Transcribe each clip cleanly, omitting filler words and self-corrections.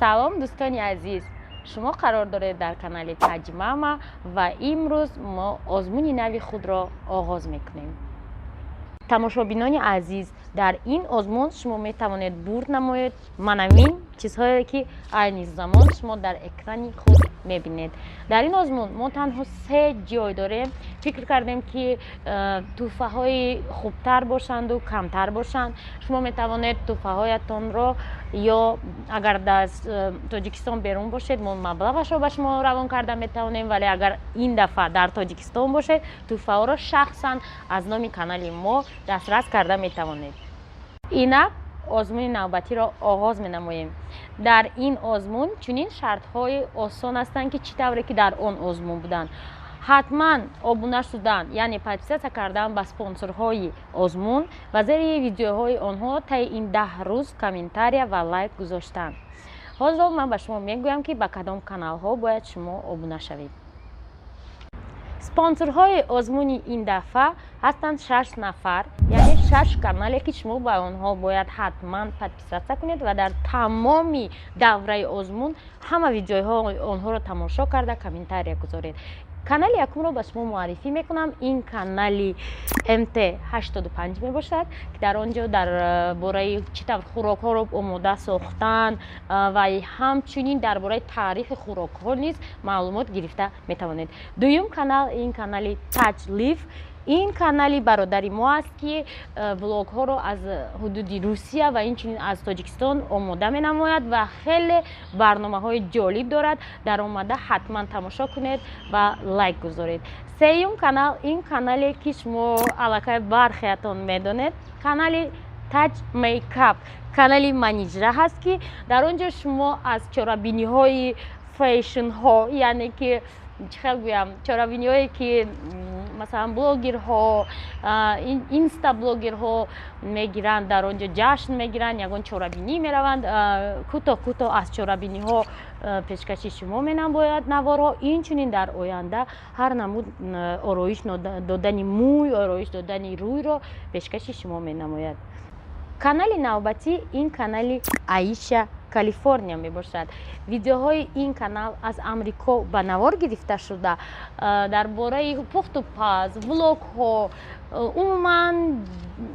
Салом, дӯстони азиз! Шумо қарор доред дар канали Таҷмама ва имрӯз мо озмуни нави худро оғоз мекунем. Тамошобинони азиз, дар ин озмун шумо метавонед бурд намоед манамин чизҳое, ки айни замон шумо дар экрани худ мебинед. Дар ин озмун мо танҳо се ҷой дорем. Фикр кардем, ки тӯҳфаҳои хубтар бошанду камтар бошанд. Шумо метавонед тӯҳфаҳоятонро ё агар дар Тоҷикистон берун бошед, мо маблағашро ба шумо равон карда метавонем, вале агар ин дафъа дар Тоҷикистон бошед, тӯҳфаҳоро шахсан аз номи канали мо дастрас карда метавонед. Инак, озмуни навбатиро оғоз менамоем. Дар ин озмун чунин шартҳои осон ҳастанд, ки чӣ тавре ки дар он озмун буданд: ҳатман обуна шудан, яъне подписаться кардан ба спонсорҳои озмун ва зери видеоҳои онҳо таи ин 10 рӯз комментария ва лайк гузоштан. Ҳозир ман ба шумо мегӯям, ки ба кадом каналҳо бояд шумо обуна шавед. Спонсорҳои озмуни ин дафъа ҳастанд шаш нафар, яъне шаш канале, ки шумо ба онҳо бояд ҳатман подписаться кунед ва дар тамоми давраи озмун ҳама видеоҳои онҳоро тамошо карда, комментария гузоред. Канали якумро ба шумо муаррифӣ мекунам. Ин канали МТ 85 мебошад, ки дар он ҷо дар бораи чӣ тавр хӯрокҳоро омода сохтан ва ҳамчунин дар бораи таърихи хӯрокҳо низ маълумот гирифта метавонед. Дуюм канал ин канали Таҷ Лив. Ин канали бародари мо аст, ки влогҳоро аз ҳудуди Русия ва инчунин аз Тоҷикистон омода менамояд ва хеле барномаҳои ҷолиб дорад. Даромада ҳатман тамошо кунед ва лайк гузоред. Сеюм канал ин канале, ки шумо аллакай бархеатон медонед, канали Таҷ Мейкап, канали Манижра ҳаст, ки дар он ҷо шумо аз чорабиниҳои фэшнҳо, яъне ки чӣ хел гӯям, чорабиниҳое, ки масалан блогерҳо, инстаблогерҳо мегиранд, дар он ҷо ҷашн мегиранд, ягон чорабинӣ мераванд, кӯтоҳ кӯтоҳ аз чорабиниҳо пешкаши шумо менамояд наворҳо. Инчунин дар оянда ҳар намуд ороиш додани мӯй, ороиш додани рӯйро пешкаши шумо менамояд. Канали навбатӣ ин канали Аиша Калифорния мебошад. Видеоҳои ин канал аз Амрико ба навор гирифта шуда, дар бораи пухту паз, влогҳо, умуман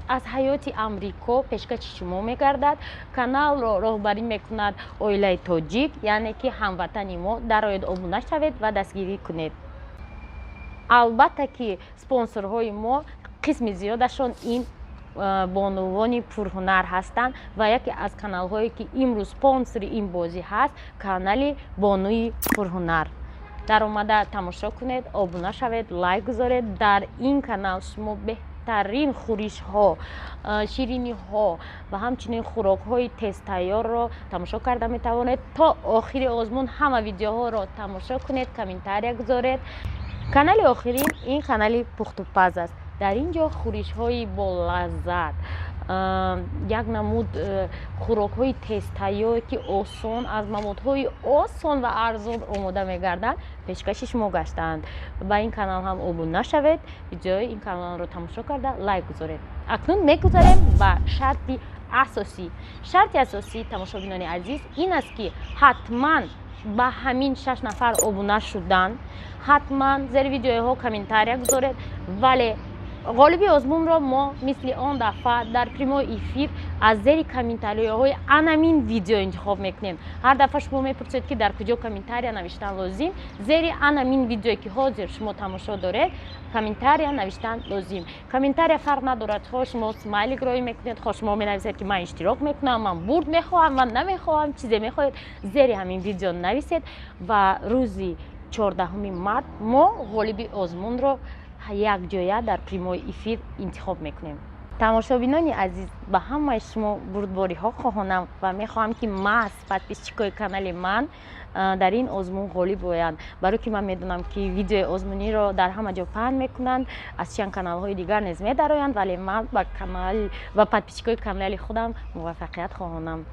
аз ҳаёти Амрико пешкаши шумо мегардад. Каналро роҳбарӣ мекунад оилаи тоҷик, яъне ки ҳамватани мо. Дароед, обуна шавед ва дастгирӣ кунед. Албатта ки спонсорҳои мо қисми зиёдашон ин бонувони пурҳунар ҳастанд ва яке аз каналҳое, ки имрӯз спонсори ин бозӣ ҳаст, канали Бонуи пурҳунар. Даромада тамошо кунед, обуна шавед, лайк гузоред. Дар ин канал шумо беҳтарин хӯришҳо, шириниҳо ва ҳамчунин хӯрокҳои тезтайёрро тамошо карда метавонед. То охири озмун ҳама видеоҳоро тамошо кунед, комментария гузоред. Канали охирин ин канали Пухтупаз аст. Дар ин ҷо хӯришҳои болаззат, як намуд хӯрокҳои тезтайёр, ки осон аз маводҳои осон ва арзон омода мегарданд, пешкаши шумо гаштаанд. Ба ин канал ҳам обуна шавед, видеои ин каналро тамошо карда, лайк гузоред. Акнун мегузарем ба шарти асосӣ. Шарти асосӣ, тамошобинони азиз, ин аст, ки ҳатман ба ҳамин шаш нафар обуна шудан, ҳатман зери видеоҳо комментария гузоред. Вале ғолиби озмунро мо мисли он дафъа дар прямой эфир аз зери комментарияҳои анамин видео интихоб мекунем. Ҳар дафъа шумо мепурсед, ки дар куҷо комментария навиштан лозим. Зери анамин видеое, ки ҳозир шумо тамошо доред, комментария навиштан лозим. Комментария фарқ надорад, хоҳ шумо смайлик роӣ мекунед, хоҳ шумо менависед, ки ман иштирок мекунам, ман бурд мехоҳам, ман намехоҳам, чизе мехоҳед, зери ҳамин видео нависед ва рӯзи 14-уми март мо ғолиби озмунро якҷоя дар прямой эфир интихоб мекунем. Тамошобинони азиз, ба ҳамаи шумо бурдбориҳо хоҳонам ва мехоҳам, ки маҳз подписчикои канали ман дар ин озмун ғолиб оянд, барое ки ман медонам, ки видеои озмуниро дар ҳама ҷо паҳн мекунанд, аз чанд каналҳои дигар низ медароянд, вале ман ба канал, ба подписчикои канали худам муваффақият хоҳонам.